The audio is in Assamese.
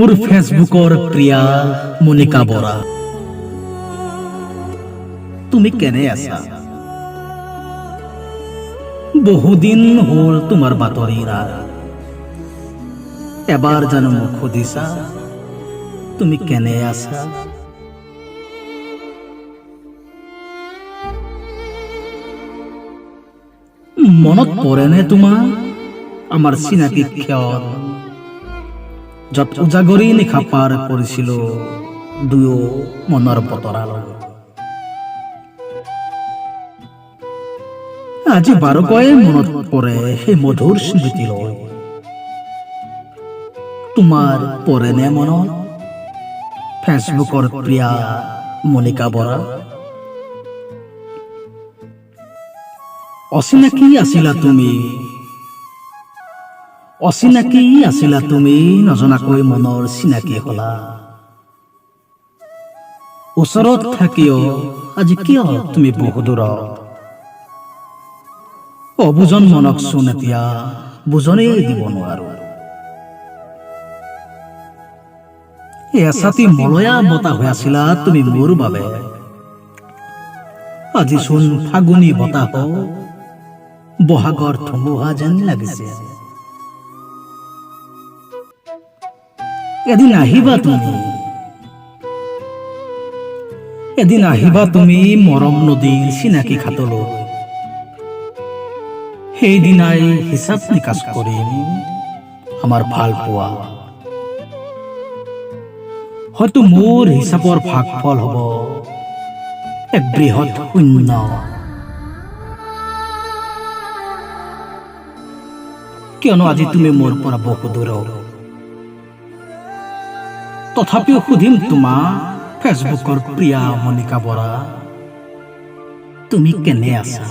মোৰ ফেচবুকৰ প্ৰিয়া মনিকা বৰা, তুমি কেনে আছা? বহুদিন হ'ল তোমাৰ বাতৰি নাই। এবাৰ জানো মোক সুধিছা, তুমি কেনে আছা? মনত পৰেনে তোমাৰ আমাৰ চিনাকি ক্ষণ, য'ত উজাগৰী নিশা পাৰ কৰিছিলো দুয়ো মনৰ বতৰালৈ? আজি বাৰুকৈয়ে মনত পৰে সেই মধুৰ স্মৃতিলৈ। তোমাৰ পৰেনে মনত, ফেচবুকৰ প্ৰিয়া মনিকা বৰা? অচিনাকি আছিলা তুমি, অচিনাকি আছিলা তুমি, নজনাকৈ মনৰ চিনাকি হলা। ওচৰত থাকিও আজি কিয় তুমি বহু দূৰত? অবুজন মনক চোন এতিয়া বুজনেই দিব নোৱাৰো। এচাতি মলয়া বতাহ হৈ আছিলা তুমি মোৰ বাবে, আজি চোন ফাগুনী বতাহ বহাগৰ ধুমুহা যেন লাগিছে। এদিন আহিবা তুমি, এদিন আহিবা তুমি মৰম নদীৰ চিনাকি ঘাটলৈ। সেইদিনাই হিচাপ নিকাচ কৰিম আমাৰ ভাল পোৱা। হয়তো মোৰ হিচাপৰ ভাগফল হ'ব এক বৃহৎ শূন্য। কিয়নো আজি তুমি মোৰ পৰা বহু দূৰত। তথাপিও সুধিম তোমাক, ফেচবুকৰ প্ৰিয়া মনিকা বৰা, তুমি কেনে আছা?